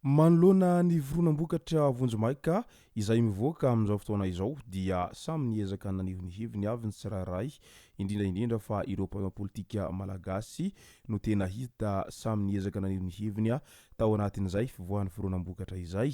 Manoloana ny fironam-bokatra vonjimaika izay mivoaka amin'izao fotoana izao dia samy niezaka naneho ny heviny avy ny tsirairay, indrindra indrindra fa ireo mpanao politika malagasy no tena hita samy niezaka naneho ny heviny tao anatin'izay fivoahan'ny fironam-bokatra izay,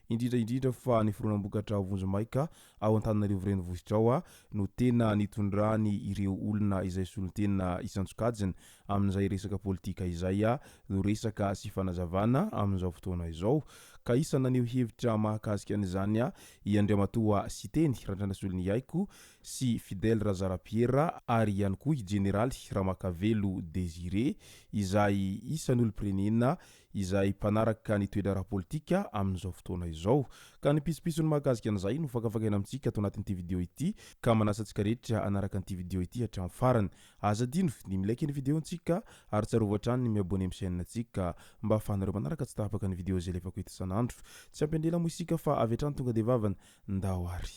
indrindra indrindra fa ny fironam-bokatra vonjimaika ao Antananarivo Renivohitra ao no tena nitondrany ireo olona izay solontena isan-tsokajiny amin'izay resaka politika izay no resaka sy fanazavana amin'izao fotoana izao ka isan'ny naneho hevitra mahakasika an'izany i Andriamatoa Siteny Randrianasoloniaiko sy Fidèle Razarapiera ary ihany koa i Jeneraly Ramakavelo Désiré izay isan'ny olom-pirenena izay mpanaraka ny toe-draharaha politika amin'izao fotoana izao. Ka ny pitsopitsony mahakasika an'izay no fakafakaina amintsika ato anatin'ity video ity ka manasa antsika rehetra hanaraka an'ity video ity hatramin'ny farany. Aza adino ny mi-like ny video ntsika ary tsarovy hatrany ny mi-abonner amin'ny chaîne ntsika mba ahafahanareo manaraka tsy tapaka ny video izay alefako eto isan'andro. Tsy ampy andela moa isika fa avy hatrany tonga dia vavany. Ndao ary.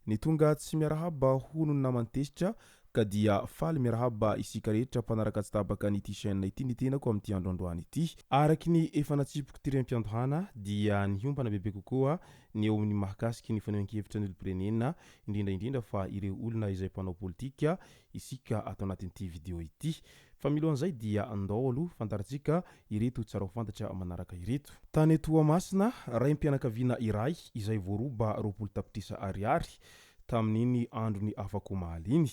Ny tonga tsy miarahaba hono ny naman'i Tezitra ka dia faly miarahaba isika rehetra mpanaraka tsy tapaka an'ity chaîne ity ny tenako amin'ity andro androany ity. Araky ny efa natsipiko tery am-piandohana dia niompana bebe kokoa ny eo amin'ny mahakasiky ny fanehoan-kevitra ny olom-pirenena indrindra indrindra fa ireo olona izay mpanao politika isika ato anatin'ity video ity. Fa milohan'izay dia andao aloha fantarintsika ireto tsara ho fantatra manaraka ireto. Tany Toamasina, raim-pianakaviana iray izay voaroba 20 tapitrisa ariary tamin'iny andron'ny afak'omaly iny.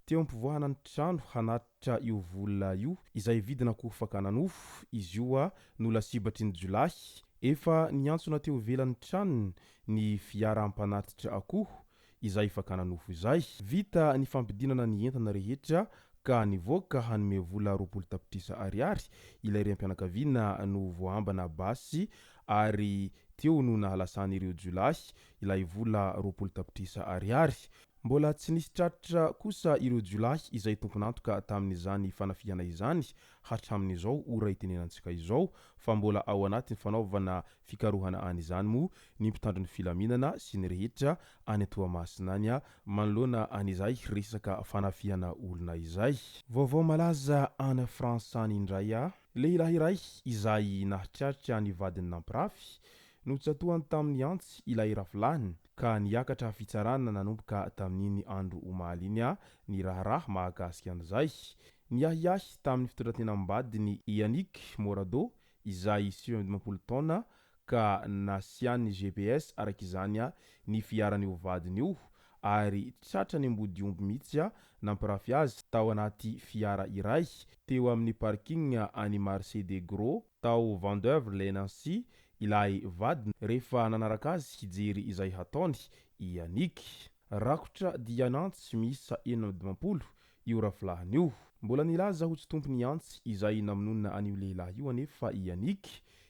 Teo am-pivoahana ny trano hanatitra io vola io izay vidin'akoho fakana nofo izy io no lasibatry ny jiolahy. Efa niantsona teo ivelan'ny tranony ny fiara mpanatitra akoho izay fakana nofo izay. Vita ny fampidinana ny entana rehetra ka nivoaka hanome vola 20 tapitrisa ariary ilay renim-pianakaviana no voaambana basy ary teo no nahalasan'ireo jiolahy ilay vola 20 tapitrisa ariary. Mbola tsy nisy tratra kosa ireo jiolahy izay tompon'antoka tamin'izany fanafihana izany hatramin'izao ora itenenantsika izao fa mbola ao anatin'ny fanaovana fikarohana an'izany moa ny mpitandro ny filaminana sy ny rehetra any Toamasina any manoloana an'izay resaka fanafihana olona izay. Vaovao malaza any France any indray, lehilahy iray izay nahatratra ny vadiny nampirafy, notsatohany tamin'ny antsy ilay rafilahiny ka niakatra fitsarana nanomboka tamin'iny andro omaly iny ny raharaha mahakasika an'izay. Niahiahy tamin'ny fitondrantenam-badiny i Yannick Morado izay 59 taona ka nasiany gps araka izany ny fiaran'io vadiny io ary tratrany ambodiomby mihitsy nampirafy azy tao anaty fiara iray teo amin'ny parking any Marché des Gros tao Vendeuvre-lès-Nancy ilay vadiny rehefa nanaraka azy hijery izay hataony i Yannick. Rakotra dian'antsy miisa 56 io rafilahiny io. Mbola nilaza ho tsy tompon'ny antsy izay namonoana an'io lehilahy io anefa i Yannick.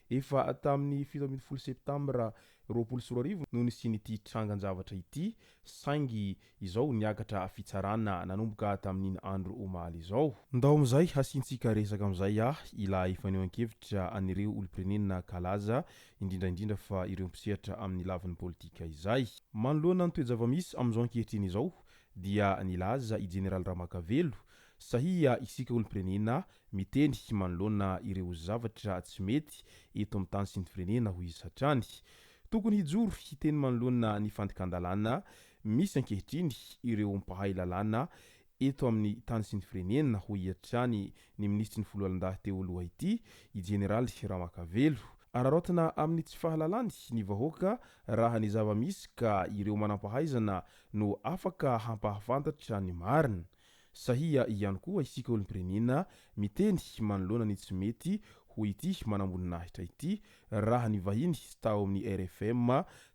Efa tamin'ny 17 septambra 2020 no nisian'ity trangan-javatra ity saingy izao niakatra fitsarana nanomboka tamin'iny andro omaly izao. Ndao amin'izay hasiantsika resaka amin'izay ilay fanehoan-kevitra an'ireo olom-pirenena kalaza, indrindra indrindra fa ireo mpisehatra amin'ny lafiny politika izay. Manoloana ny toe-java-misy amin'izao ankehitriny izao dia nilaza i Jeneraly Ramakavelo, Sahia isika olom-pirenena miteny manoloana ireo zavatra tsy mety eto amin'ny tany sy ny firenena, hoy izy hatrany. Tokony hijoro hiteny manoloana ny fandikan-dalàna misy ankehitriny ireo mpahay lalàna eto amin'ny tany sy ny firenena, hoy hatrany ny minisitry ny foloalindahy teo aloha ity, i Jeneraly Ramakavelo. Araraotina amin'ny tsy fahalalany ny vahoaka raha ny zava-misy ka ireo manampahaizana no afaka hampahafantatra ny marina. Sahia ihany koa isika olom-pirenena miteny manoloana ny tsy mety hoy ity manamboninahitra ity raha nivahiny tao amin'ny rfm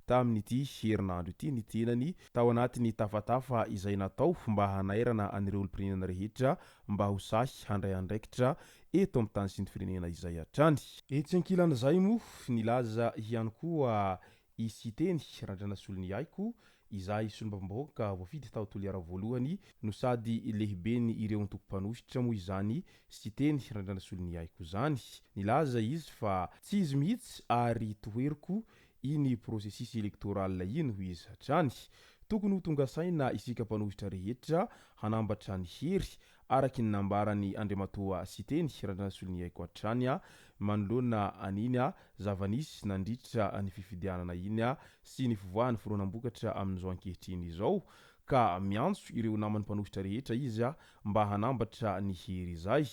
tamin'ity herinandro ity ny tenany tao anatin'ny tafatafa izay natao mba hanairana an'ireo olom-pirenena rehetra mba ho sahy handray andraikitra eto amin'ny tany sy ny firenena izay hatrany. Etsy ankilan'izay moa, nilaza ihany koa i Siteny Randrianasoloniaiko, izay solombavambahoaka voafidy tao Toliara voalohany no sady lehiben'ny ireo antoko mpanohitra moa izany Siteny Randrianasoloniaiko izany. Nilaza izy fa tsy izy mihitsy ary toheriko iny processus electoral iny hoy izy hatrany. Tokony ho tonga saina isika mpanohitra rehetra hanambatra ny hery araky ny nambaran'i Andriamatoa Siteny Randrianasoloniaiko hatrany manoloana an'iny zava-nisy nandritra ny fifidianana iny sy ny fivoahan'ny fironam-bokatra amin'izao ankehitriny izao ka miantso ireo namany mpanohitra rehetra izy mba hanambatra ny hery izay.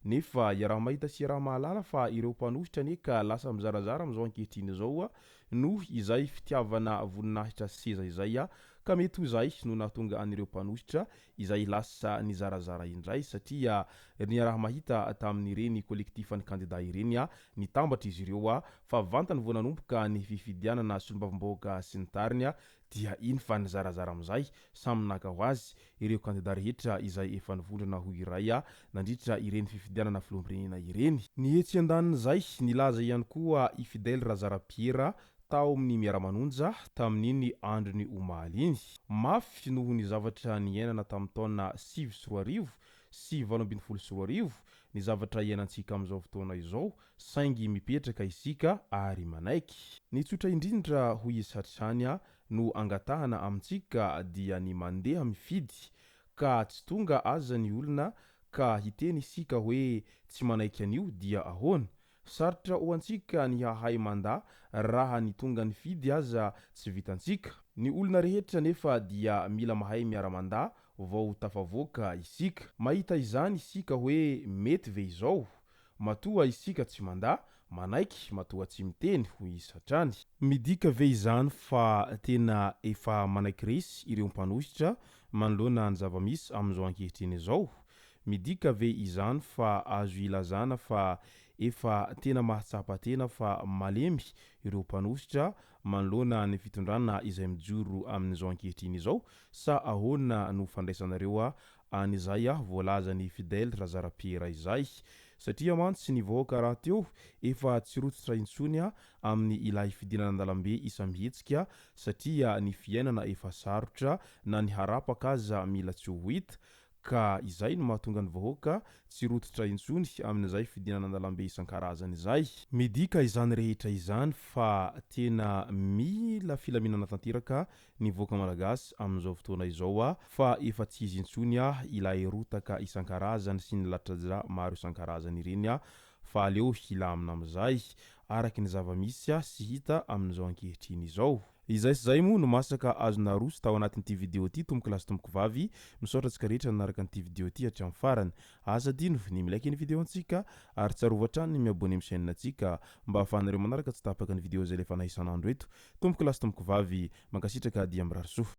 Nefa iaraha-mahita sy iaraha-mahalala fa ireo mpanohitra anie ka lasa mizarazara amin'izao ankehitriny izao noho izay fitiavana voninahitra sy seza izay ka mety ho izay no nahatonga an'ireo mpanohitra izay lasa nizarazara indray satria niaraha-mahita tamin'ireny collectif-n'ny kandida ireny nitambatra izy ireo fa vantany vao nanomboka ny fifidianana solombavambahoaka sy ny tariny dia iny fa nizarazara amin'izay samy naka ho azy ireo kandida rehetra izay efa nivondrona ho iray nandritra ireny fifidianana filoham-pirenena ireny. Ny etsy andanin'izay, nilaza ihany koa i Fidèle Razarapiera tao amin'ny Miara-manonja tamin'iny andron'ny omaly iny. Mafy noho ny zavatra niainana tamin'ny taona 2009 sy 2018 ny zavatra iainantsika amin'izao fotoana izao saingy mipetraka isika ary manaiky. Ny tsotra indrindra hoy izy hatrany no angatahana amintsika dia ny mandeha mifidy ka tsy tonga aza ny olona ka hiteny isika hoe tsy manaiky an'io dia ahoana? Sarotra ho antsika ny hahay mandà raha ny tonga nifidy aza tsy vitantsika. Ny olona rehetra anefa dia mila mahay miara-mandà vao tafavoaka isika. Mahita izany isika hoe mety ve izao? Matoa isika tsy mandà, manaiky, matoa tsy miteny, hoy izy hatrany. Midika ve izany fa tena efa manaiky resy ireo mpanohitra manoloana ny zava-misy amin'izao ankehitriny izao? Midika ve izany fa azo ilazana fa efa tena mahatsapa tena fa malemy ireo mpanohitra manoloana ny fitondrana izay mijoro amin'izao ankehitriny izao sa ahoana no fandraisanareo an'izay voalazan'i Fidèle Razarapiera izay? Satria mantsy ny vahoaka rahateo efa tsy rototra intsony amin'ny ilay fidinana an-dalambe isa-mihetsika satria ny fiainana efa sarotra na ny harapaka aza mila tsy ho hita Ka izay no mahatonga ny vahoaka tsy rototra intsony amin'izay fidinana an-dalambe isan-karazany izay. Midika izany rehetra izany fa tena mila filaminana tanteraka ny vahoaka malagasy amin'izao fotoana izao fa efa tsy izy intsony ilay rotaka isan-karazany sy ny latsa-dra maro isan-karazany ireny fa aleo hilamina amin'izay araka ny zava-misy sy hita amin'izao ankehitriny izao. Izay sy izay moa no masaka azo naroso tao anatin'ity video ity tompoko lahy sy tompoko vavy, misaotra antsika rehetra nanaraka an'ity video ity hatramin'ny farany. Aza adino ny mi-like ny video antsika ary tsarovy hatrany ny mi-abonner amin'ny chaîne antsika mba ahafahanareo manaraka tsy tapaka ny video izay alefanay isan'andro eto. Tompoko lahy sy tompoko vavy, mankasitraka dia mirary soa.